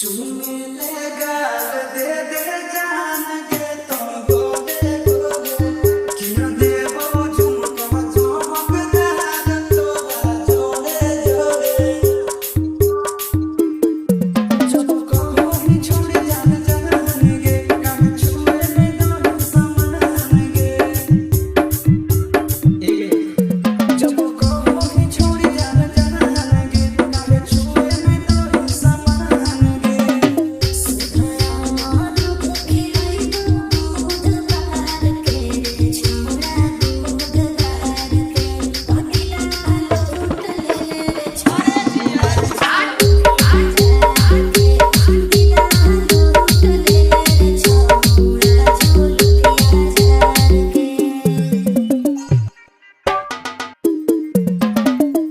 चूमे ले गाल दे दे जान के तो गोरे गोरे किन देबो झुमका चमकदार तोरा जोड़े जोड़े जब कहो ही छोड़ जान जान गे कम छुए में दो समान गे जब कहो ही छोड़ जान जान गे कम छुए में दो समान गे।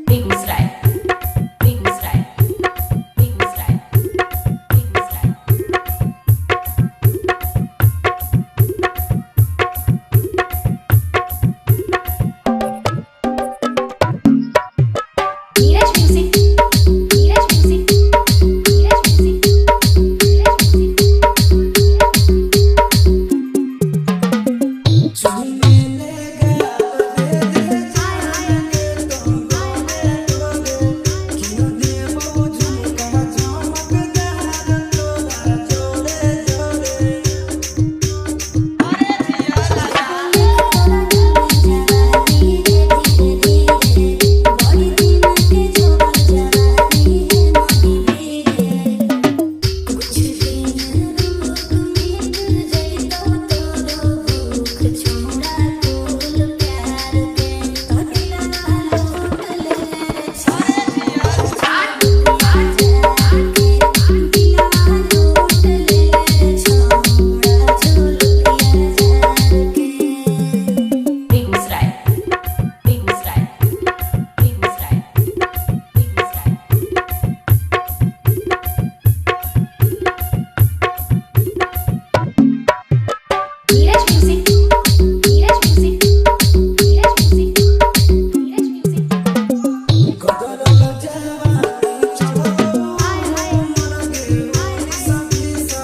Begusarai Begusarai Begusarai Begusarai. Neeraj music Neeraj music Neeraj music Neeraj music. चूमे ले गाल दे दे जान के तो गोरे गोरे किन देबो झुमका चमकदार तोरा जोड़े जोड़े। Begusarai Begusarai Begusarai Begusarai. Neeraj music Neeraj music Neeraj music Neeraj music. गदरल जवानी चढ़ो मन गे समीसा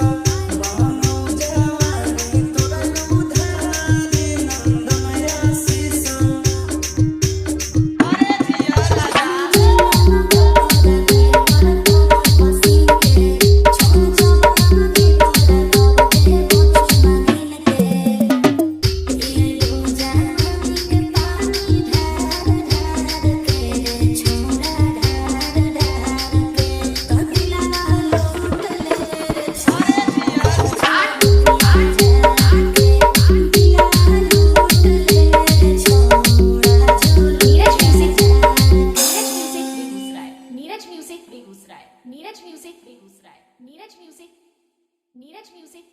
बहनो जवानी तोरा उधारी नंदन आशीष। Neeraj music Neeraj music Begusarai Neeraj music Begusarai Neeraj music Begusarai Neeraj music Neeraj music.